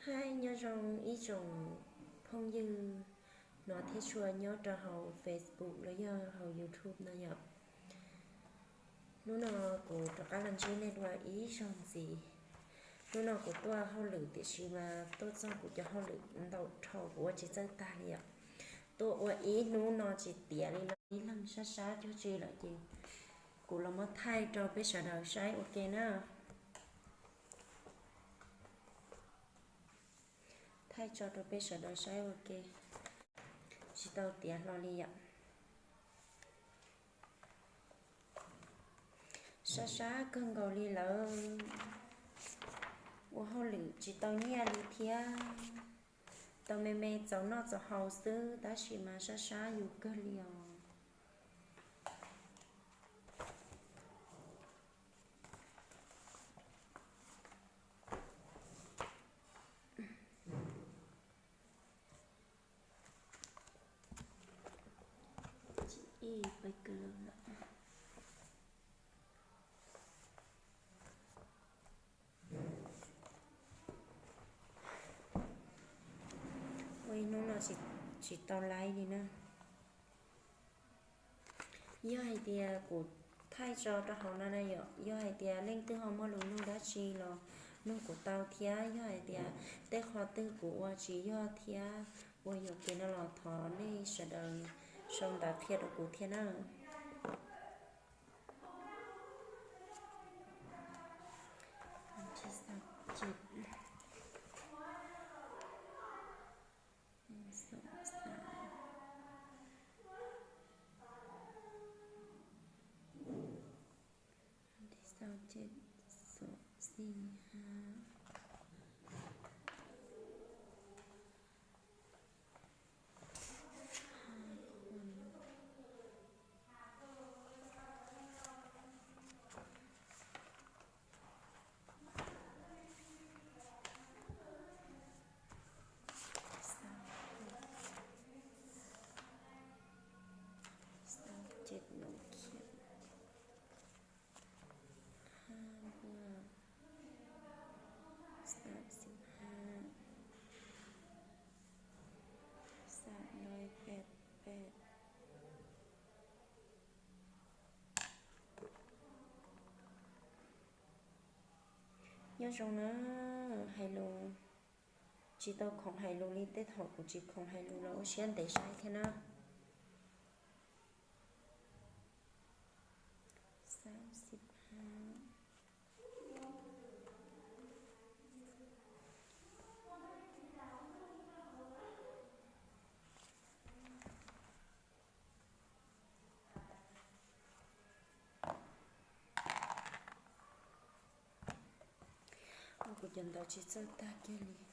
Hais nyob zoo ib tsoom phooj ywg hnov thiab tshua nyob rau hauv Facebook los yog hauv YouTube no yom. Hnub no kuv rov qab los ntsib nej dua ib zaug ntxiv. Hnub no kuv tuaj hauj lwm tiam sis mas tuaj txog kuv cov hauj lwm ntau dhau kuv ua tsis txawj tag li yom. Tuaj ua ib hnub no tsis tiav li no ib leeg sab sab cuag tsi lawm ces kuv los muab thaij rau peb sawv daws saib ua ke na. Thaij tso rau peb sawv daws saib ua ke. Tsis tau tiav hlo li yom. Sab sab kawg nkaus li lawm. Ua hauj lwm tsis tau nyiaj li thiab. Tau me me txaus noj txaus haus xwb tab sis mas sab sab yus kawg li os. Ua ib hnub no tsis tau laib li na. Yog hais tias kuv thaij tso rau hauv no na yom, yog hais tias leej twg ho muaj lus nug dab tsi los nug kuv tau thiab. Yog hais tias tej qhov twg kuv ua tsis yog thiab ua yuam kev no los thov nej sawv daws sau ntawv qhia rau kuv thiab na. Xaum ces lub khiam, hab npuaj, xaum xib hab, xaum noj peb peb. Nyob zoo na, hais lus tsis tau khoom hais lus li, tej thaum kuv tsis khoom hais lus los ua siab ntev saib thiab na. Xaum xib hab. Ua kuv cov ntawv tsis txawj tag kiag li.